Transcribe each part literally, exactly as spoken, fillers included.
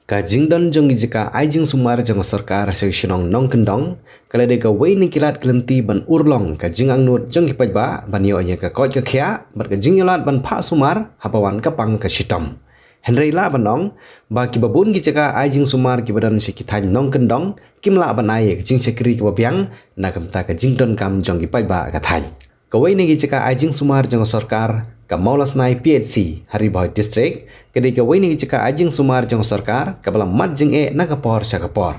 Ka jingdon jong ki jaka ai jingsumar jong ka sorkar sha ki shnong nongkyndong ka la dei kawei na ki lad ki lynti ban urlong ka jingangnud jong ki paidbah ban ïoh ïa ka koit ka khiah bad ka jingïalad ban phah sumar haba wan ka pang ka shitom. Hynrei lah ban ong ba kiba bun ki jaka ai jingsumar kiba don sha ki thaiñ nongkyndong kim lah ban ai ïa ka jingshakri kaba biang na ka bynta ka jingdonkam jong ki paidbah ka thaiñ. Kawei na ki jaka ai jingsumar jong ka sorkar ka Mawlasnai P H C ha Ri Bhoi District ka dei kawei na ki jaka ai jingsumar jong ka sorkar kaba la mad jingeh na ka por sha ka por.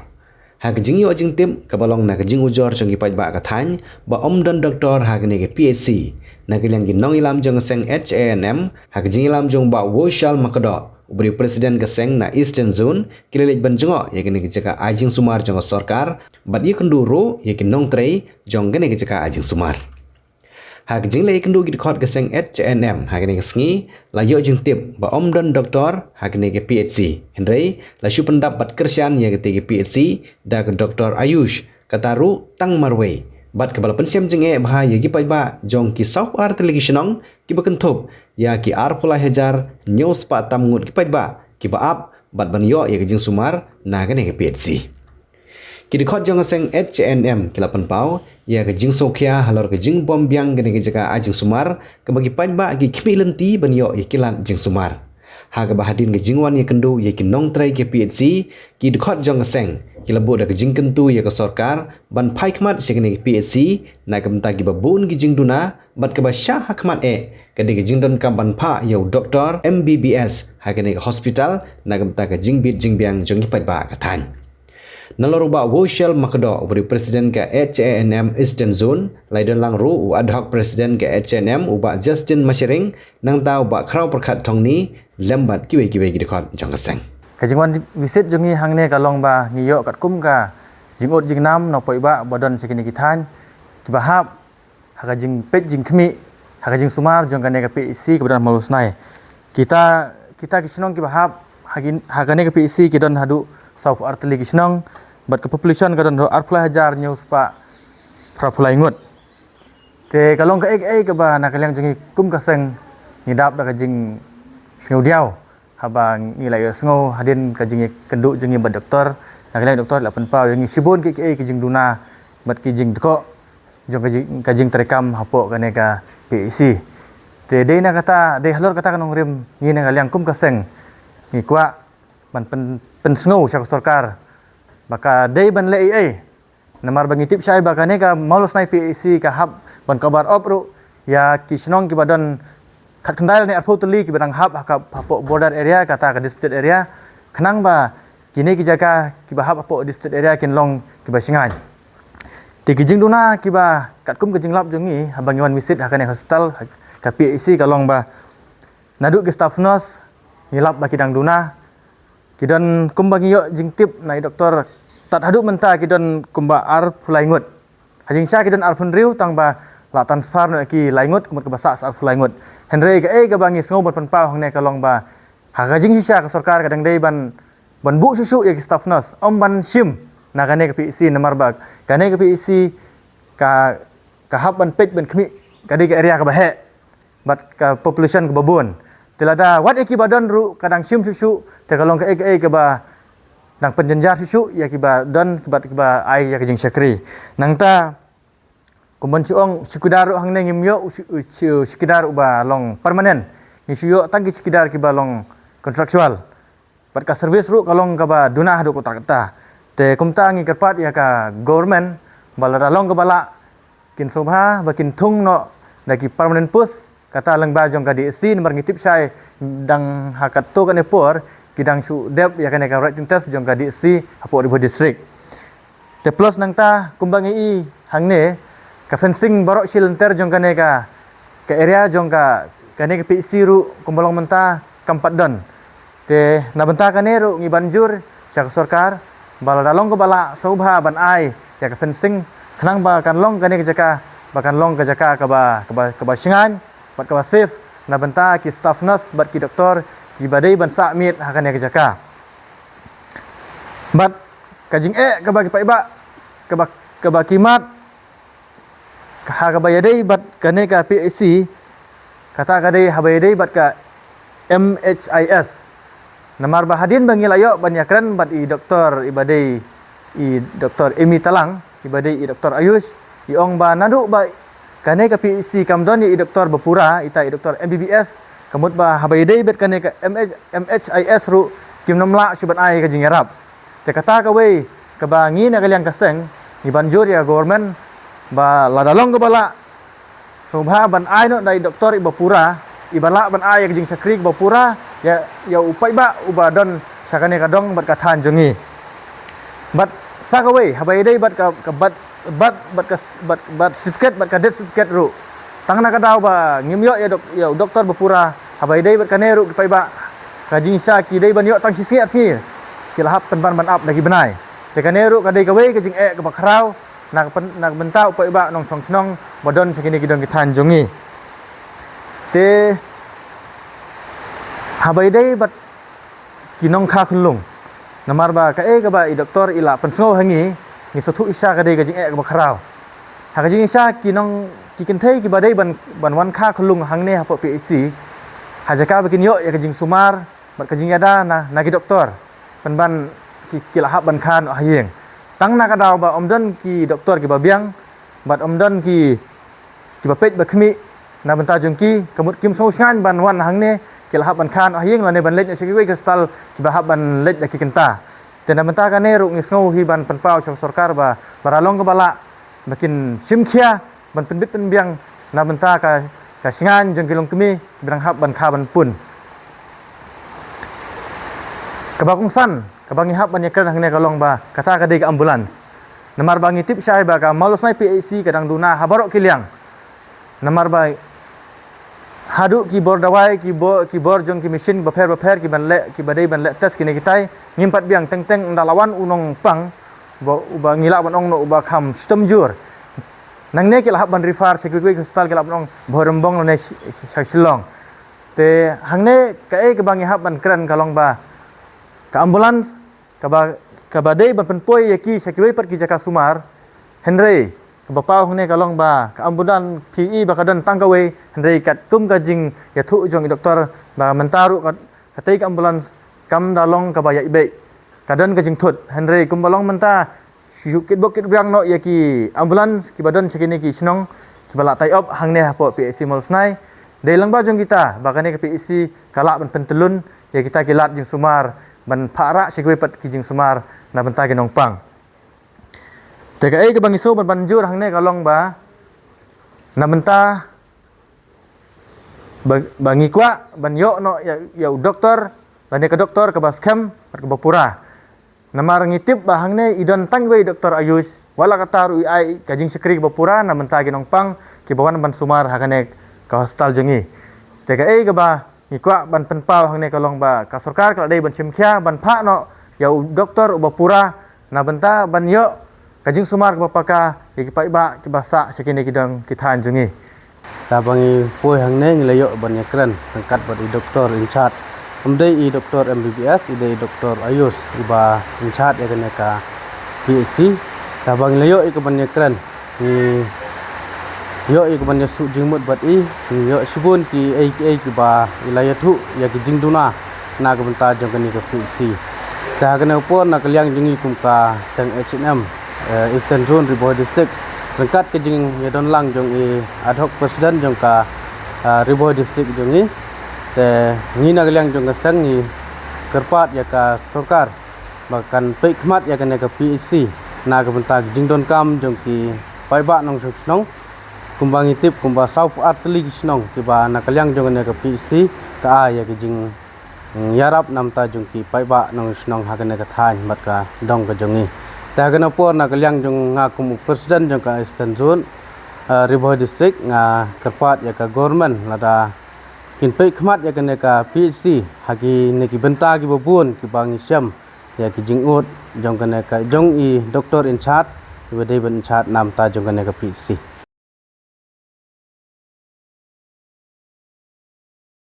Ha ka jingïoh jingtip kaba long na ka jingujor jong ki paidbah ka thaiñ ba ym don doktor ha kane ka P H C, na ka liang ki nongïalam jong ka seng H A N M ha ka jingïalam jong Bah Woshal Makdoh uba dei u president ka seng na Eastern Zone ki la leit ban jngoh ïa kane ka jaka ai jingsumar jong ka sorkar bad ïakynduh ruh ïa ki nongtrei jong kane ka jaka ai jingsumar. Ha ka jingleit ïakynduh ki dkhot ka seng H A N M ha kane ka sngi la ïoh jingtip ba ym don doktor ha kane ka P H C, hynrei la shu pyndap bad kyrshan ïa kata ka P H C da ka Doktor Ayush, kata ruh tang marwei, bad kaba la pynshem jingeh bha ïa ki paidbah jong ki sawphew ar tylli ki shnong kiba kynthup ïa ki arphew lai hajar hynñiew spah tam ngut ki paidbah kiba ap bad ban ïoh ïa ka jingsumar na kane ka P H C. Ki dkhot jong ka seng H A N M ki la pynpaw ïa ka jingsngewkhia halor ka jingbym biang kane ka jaka ai jingsumar kaba ki paidbah ki khmih lynti ban ïoh ïa ki lad jingsumar. Ha kaba hadien ka jingwan ïakynduh ïa ki nongtrei ka P H C, ki dkhot jong ka seng ki la buh da ka jingkyntu ïa ka sorkar ban phai khmat sha kane ka P H C na ka bynta kiba bun ki jingduna bad kaba shah ha khmat eh ka dei ka jingdonkam ban phah ïa u doktor M B B S ha kane ka hospital na ka bynta ka jingbit jingbiang jong ki paidbah ka thaiñ. Nalor u Bah Woshal Makdoh uba dei u president ka H A N M Eastern Zone, la ïadon lang ruh u ad hoc president ka H A N M u Bah Justin Mashering, nangta u Bah Khraw Pyrkhat Thongni lem bad kiwei kiwei ki dkhot jong ka seng. Ka jingwan visit jong ngi hangne ka long ba ngi ïoh katkum ka jingud jingnam na u paidbah ba don sha kine ki thaiñ kiba hap ha ka jingpeit jingkhmih ha ka jingsumar jong kane ka P H C kaba don ha Mawlasnai. Kita, kita ki shnong kiba hap ha ki, ha kane ka P H C ki don haduh sawphew ar tylli ki shnong bad ka population ka don haduh arphew lai hajar hynñiew spah phraphew lai ngut. Te ka long kaei kaei kaba na ka liang jong ngi kum ka seng ngi dap da ka jingsngewdiaw haba ngi la ïohsngew hadien ka jingïakynduh jong ngi bad doktor. Na ka liang doktor la pynpaw ïa ngi shibun kiei kiei ki jingduna bad ki jingdkoh jong ka jing, ka jingtreikam hapoh kane ka P H C. Te dei na kata, dei halor kata ka nongrim ngi na ka liang kum ka seng ngi kwah ban pyn, pynsngew sha ka sorkar ba ka dei ban leh ei ei. Namar ba ngi tip shai ba kane ka Mawlasnai P H C ka hap ban cover up ruh ïa ki shnong kiba don khatkhyndai lane arphew tylli kiba dang hap ha ka, hapoh border area, kata ka disputed area, khnang ba kine ki jaka kiba hap hapoh disputed area kin long kiba shngaiñ. Te ki jingduna kiba katkum ka jinglap jong ngi haba ngi wan visit ha kane ka hospital, ha ka P H C ka long ba naduh ki staff nurse ngi lap ba ki dang duna, ki don kumba ngi ïoh jingtip na i doktor, tad haduh mynta ki don kumba arphew lai ngut. Ha jingshisha ki don arphew hynriew tang ba la transfer noh ïa ki lai ngut, ka mut kaba sah arphew lai ngut. Hynrei kaei kaba ngi sngew ban pynpaw hangne ka long ba ha ka jingshisha ka sorkar ka dang dei ban, ban buh shuh shuh ïa ki staff nurse, ym ban shim na kane ka P H C, namar ba kane ka P H C ka, ka hap ban peit ban khmih, ka dei ka area kaba heh bad ka population kaba bun. Te lada wat ïa kiba don ruh ka dang shim shuh shuh, te ka long kaei kaei kaba dang pynjynjar shuh shuh ïa kiba don bad kiba ai ïa ka jingshakri. Nangta kumban shu ong, chowkidar ruh hangne ngim ïoh u chu-, u chu-, chowkidar uba long permanent. Ngi shu ïoh tang ki chowkidar kiba long contractual. Bad ka service ruh ka long kaba duna haduh katta katta. Te kumta ngi kyrpad ïa ka government ba lada long kaba lah, kin sngewbha ba kin thung noh da ki permanent post, kata lyngba jong ka D H C, namar ngi tip shai dang ha katto katne por ki dang shu dep ïa kane ka written test jong ka D H C hapoh Ri Bhoi District. Te plus nangta kumba ngi i hangne, ka fencing baroh shi lynter jong kane ka, ka area jong ka, kane ka P H C ruh kumba long mynta kam pat don. Te na bynta kane ruh ngi ban jur sha ka sorkar ba lada long kaba lah, sngewbha ban ai ïa ka fencing khnang ba kan long kane ka jaka, ba kan long ka jaka kaba, kaba, kaba shngaiñ bad kaba safe na bynta ki staff nurse bad ki doktor kiba dei ban sah miet ha kane ka jaka. Bad ka jingeh kaba ki paidbah, kaba, kaba ki mad ha kaba ïadei bad kane ka P H C, kata ka dei haba ïadei bad ka M H I S. Namar ba hadien ba ngi la ïoh ban ïakren bad i doktor iba dei i Doktor Amy Talang, iba dei i Doktor Ayush, i ong ba naduh ba kane ka P H C kam don ïa i doktor ba pura, ita i doktor M B B S, ka mut ba haba ïadei bad kane ka M H, M H I S ruh kim nym lah shuh ban ai ka jingïarap. Te kata kawei kaba ngi na ka liang ka seng ngi ban jur ïa government ba lada long kaba lah, sngewbha ban ai noh da i doktor iba pura, iba lah ban ai ïa ka jingshakri kaba pura ïa, ïa u paidbah uba don sha kane ka dong bad ka thaiñ jong ngi. Bad sa kawei, haba ïadei bad ka, ka bad, bad, bad ka s-, bad, bad certificate, bad ka death certificate ruh. Tang na ka daw ba ngim ïoh ïa dok-, ïa u doktor ba pura, haba ïadei bad kane ruh ki paidbah, ka jingshisha ki dei ban ïoh tang shi sngi ar sngi, ki la hap pynban ban ap da ki bnai. Te kane ruh ka dei kawei ka jingeh kaba khraw na ka pyn-, na ka bynta u paidbah nongshong shnong ba don sha kine ki dong ki thaiñ jong ngi. Te haba ïadei bad ki nongkha khunlung, namar ba kaei kaba i doktor i la pynsngew ha ngi, ngi sngewthuh shisha ka dei ka jingeh kaba khraw. Ha ka jingshisha ki nong, ki kynthei kiba dei ban, ban wan kha khunlung hangne hapoh P H C, ha jaka ba kin ïoh ïa ka jingsumar bad ka jingïada na, na ki doktor, pynban ki, ki la hap ban kha noh ha ïing. Tang na ka daw ba ym don ki doktor kiba biang bad ym don ki, kiba peit ba khmih na bynta jong ki, ka mut kim sngewshngaiñ ban wan hangne, ki la hap ban kha noh ha ïing lane ban leit noh sha kiwei ki hospital kiba hap ban leit da ki kynta. Te na bynta kane ruh ngi sngew hi ban pynpaw sha ka sorkar ba lada long kaba lah, ba kin shim khia ban pynbit pynbiang na bynta ka, ka shngaiñ jong ki longkmie kiba dang hap ban kha ban pun. Kaba kongsan kaba ngi hap ban ïakren hangne ka long ba kata ka dei ka ambulance. Namar ba ngi tip shai ba ka Mawlasnai P H C ka dang duna ha baroh ki liang. Namar ba haduh ki bor dawai, ki bor, ki bor jong ki machine bapher bapher kiban leh, kiba dei ban leh test kine kitai, ngim pat biang. Teng teng ynda la wan u nongpang ba, uba ngi lah ban ong noh uba kham shitom jur, nangne ki la hap ban refer sha kiwei ki hospital, ki la hap ban ong Bhoirymbong lane sh-, sh-, sha Shillong. Te hangne kaei kaba ngi hap ban kren ka long ba ka ambulance kaba, kaba dei ban pynpoi ïa ki sha kiwei pat ki jaka sumar. Hynrei kaba paw hangne ka long ba ka ambulance phi i ba ka don tang kawei, hynrei katkum ka jingïathuh jong i doktor ba mynta ruh ka, katei ka ambulance kam da long kaba ïaibeh, ka don ka jingthut. Hynrei kumba long mynta shu kitbok kitbiang noh ïa ki ambulance kiba don sha kine ki shnong kiba la tie up hangne hapoh P H C Mawlasnai. Dei lang ba jong kita ba kane ka P H C ka lah ban pyntyllun ïa kita ki lad jingsumar ban phah rah sha kiwei pat ki jingsumar na bynta ki nongpang. Te kaei kaba ngi sngew ban, ban jur hangne ka long ba na bynta ba, ba ngi kwah ban ïoh noh ïa, ïa u doktor lane ka doktor kaba skhem bad kaba pura. Namar ngi tip ba hangne i don tang iwei i doktor Ayush, wat la katta ruh i ai ka jingshakri kaba pura na bynta ki nongpang kiba wan ban sumar ha kane ka hospital jong ngi. Te kaei kaba ngi kwah ban pynpaw hangne ka long ba ka sorkar ka la dei ban shim khia ban phah noh ïa u doktor uba pura na bynta ban ïoh ka jingsumar kaba paka ïa ki paidbah kiba sah sha kine ki dong ki thaiñ jong ngi. Te haba ngi poi hangne ngi la ïoh ban ïakren ryngkat bad i doktor in charge. Ym dei i doktor M B B S, i dei i doktor Ayush iba in charge ïa kane ka P H C. Te haba ngi la ïoh ïa ka ban ïakren, ngi ïoh ïa ka ban ïasuh jingmut bad i, ngi ïoh shibun kiei kiei kiba i la ïathuh ïa ki jingduna na ka bynta jong kane ka P H C. Te ha kane ka por na ka liang jong ngi kum ka seng H N M, eh, Eastern Zone Ri Bhoi District, ryngkat ka jingïadon lang jong i ad hoc president jong ka, eh, Ri Bhoi District jong ngi. Te ngi na ka liang jong ka seng ngi kyrpad ïa ka sorkar ba kan peit khmat ïa kane ka P H C na ka bynta ka jingdonkam jong ki paidbah nongshong shnong. Kumba ngi tip kumba saw phew ar tylli ki shnong kiba na ka liang jong kane ka P H C ka ai ïa ka jing, mm, ïarap na bynta jong ki paidbah nongshong shnong ha kane ka thaiñ bad ka dong ka jong ngi. Te ha kane ka por na ka liang jong nga kum u president jong ka Eastern Zone, eh, Ri Bhoi District, nga kyrpad ïa ka government lada kin peit khmat ïa kane ka P H C ha kine ki bynta kiba bun kiba ngi shem ïa ki jingud jong kane ka, jong i doktor in charge iba dei ban in charge na bynta jong kane ka P H C.